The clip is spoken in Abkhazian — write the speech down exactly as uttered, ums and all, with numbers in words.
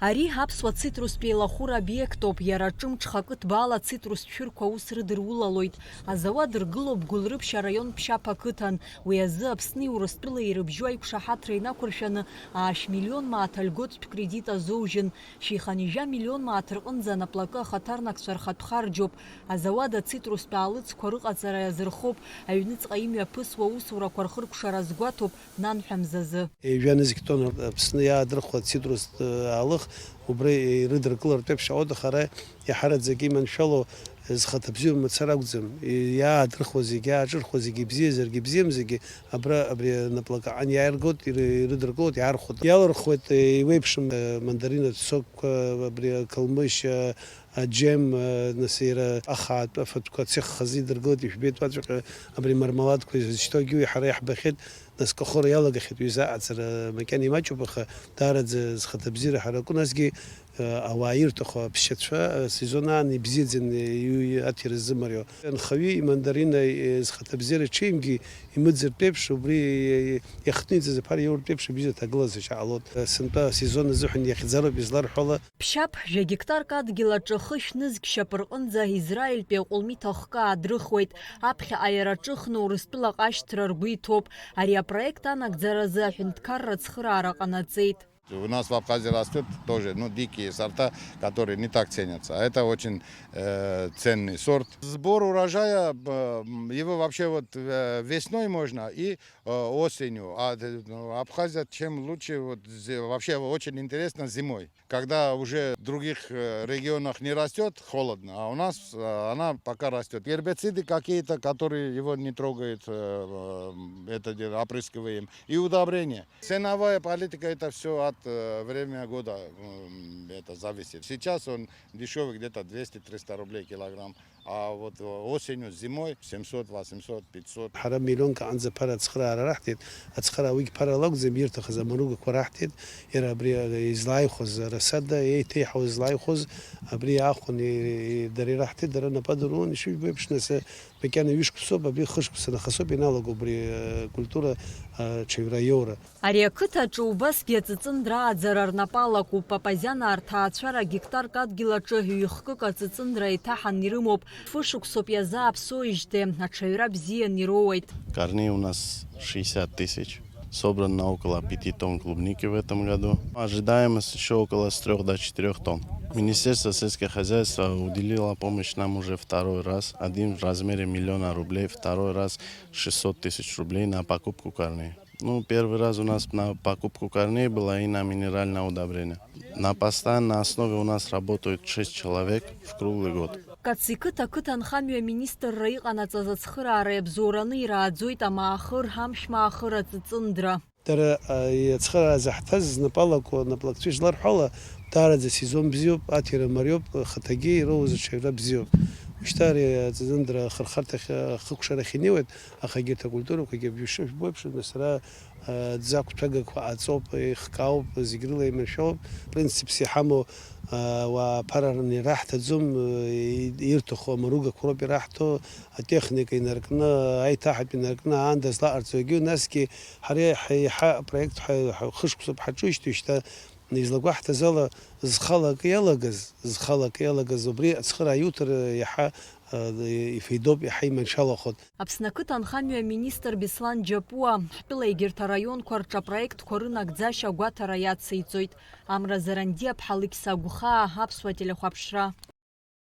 Ари аԥсуа цитрустә еилахәыра обиектоуп, иара ҿымҭ шьхакы ҭбаала ацитрустә шәырқәа аус рыдырулалоит. Азауад ргылоуп Гәылрыԥшь араион Ԥшьаԥ ақыҭан. Уи азы Аԥсни Урыстәылеи ирыбжьоу аиқәшаҳаҭра инақәыршәаны аашә миллион мааҭ льготатә кредит азоужьын. Шәиханижәа миллион мааҭ рҟынӡа анаплакы ахаҭарнакцәа рхатә харџьоуп. Азауад ацитрустә аалыҵқәа рыҟаҵара иазырхоуп, аҩныҵҟа имҩаԥысуа аусурақәа рхыркәшара азгәаҭоуп нанҳәа мзазы. Ҩажәа нызқь тонна Аԥсны иаадырхуа ацитрустә аалых убра ирыдыркылартә еиԥш ауада хара иаҳараӡак иманшәало зхаҭабзиоу мацара акәӡам. Иаадырхуа зегьы, иааҿырхуа зегьы, ибзиазаргьы, ибзиамзаргьы, абра абри анаплакы аҟны иааиргоит, иры-, ирыдыркылоит, иаархәоит. Иалырхуеит, еиуеиԥшым, э, мандаринатә сокқәа, абри акалмышь, э, аџьем, э, нас иара ахаатә афатәқәа цех хазы идыргылеит, ижәбеит уаҵәҟьа абри мармеладқәа изышьҭоугьы уи ҳара иаҳбахьеит, нас кахәыра иалагахьеит уи изы аҟаҵара макьана имаҷуп, аха даараӡа зхаҭабзиара ҳараку, насгьы, э, ауаа ирҭаху аԥсшьацәа, э, сезон аан ибзиаӡаны иҩ-, аҭира ззымарио. Анхаҩы имандарина, э, зхаҭабзиара ҽеимгьы имыӡыртә еиԥш, убри, э, иахҭниҵаз аԥара иоуртә еиԥш абзиа ҭагылазаашьа ҟалоит. Э, сынтәа асезон азыҳәан иахьӡароуп изларҳәо ала. Ԥшьаԥ, жәа гектарк адгьыл аҿы хышә нызқь шьапы рҟынӡа Израильтәи аҟәылмиҭ ахкы аадрыхуеит. Аԥхьаҟа иара ҿыхны Урыстәылаҟа ашьҭра ргәы иҭоуп. Ари апроект анагӡаразы аҳәынҭқарра ацхыраара ҟанаҵеит. У нас в Абхазии растёт тоже, ну, дикие сорта, которые не так ценятся. А это очень, э, ценный сорт. Сбор урожая, б-, м, его вообще вот, э, весной можно и, э, осенью. А, э, ну, Абхазия чем лучше, вот, зе-, вообще очень интересно зимой. Когда уже в других, э, регионах не растёт, холодно, а у нас, э, она пока растёт. Гербициды какие-то, которые его не трогают, э, э, это де-, опрыскиваем. И удобрения. Ценовая политика, это всё от, э, время года, м, это зависит. Сейчас он дешёвый, где-то двести-триста рублей килограмм. А вот, э, осенью, зимой семьсот, восемьсот, пятьсот. Ҳара миллионк аҟынӡа аԥара ацхыраара раҳҭеит, ацхыраа уигь ԥарала акәӡам, ирҭахыз амаругақәа раҳҭеит, иара абри, э, излааихәаз арасада, еиҭеиҳау излааихәоз, абри аахәан, и-, и-, дара ираҳҭеит, дара напы адырун, ишыжәбо еиԥш, нас, э, макьана ҩышықәсоуп, абри хышықәса нахасоуп ианалаго убри, э, культура, э, аҽаҩра аиоура. Ари ақыҭаҿы убасгьы аҵыҵындра ааӡара рнапы алакуп. Папазианаа рҭаацәара гектарк адгьыл аҿы ҩ-хкык аҵыҵындра еиҭаҳан ирымоуп. Фышықәсоуп иазааԥсоижьҭеи аҽаҩра бзиан ироуеит. Корней у нас шестьдесят тысяч. Собрано около пяти тонн клубники в этом году. Ожидаемость ещё около с трёх до четырёх тонн. Министерство сельского хозяйства уделило помощь нам уже второй раз. Один в размере миллиона рублей, второй раз шестьсот тысяч рублей на покупку корней. Ну, первый раз у нас на покупку корней было и на минеральное удобрение. На постоянной основе у нас работают шесть человек в круглый год. Каци қыҭа ақыҭанхамҩа аминистрра иҟанаҵаз ацхыраара иабзоураны ирааӡоит амаахыр, амшә-маахыр, аҵыҵындра. Дара, а, ацхыраара заҳҭаз знапы алаку анаплакцәа изларҳәо ала, даараӡа сезон бзиоуп, аҭира мариоуп, ахаҭагьы ироуз аҽаҩра бзиоуп. Ушьҭа ари аҵыҵындра ахырхарҭахь, ахыкәшарахь инеиуеит, аха егьырҭ акультурақәагьы абжьы шыжәбо еиԥш, сара, а, ӡа-қәҭәагақәа ҟаҵоуп, еихкаауп, зегь рыла еиманшәалоуп. Принципс иҳамоу, а, уаа аԥара ираҳҭаӡом, и-, ирҭаху амаругақәа роуп ираҳҭо, атехника инаркны, аиҭаҳатә инаркны, аанда злаҟарҵогьы, насгьы ҳара иаҳа, иаҳа апроект ҳа, ҳа, хышықәсоуп ҳаҿуижьҭеи шьҭа излагәаҳҭаз ала, зхала акы иалагаз, зхала акы иалагаз убри ацхыраа иуҭар иаҳа, а, ифеидоуп, иаҳа иманшәалахоит. Аԥсны ақыҭанхамҩа аминистр Беслан Џьапуа ҳтәыла егьырҭ араионқәа рҿы апроектқәа рынагӡашьа агәаҭара иациҵоит. Амра Зарандиа-ԥҳа Алықьса Агәхаа, Аԥсуа телехәаԥшра.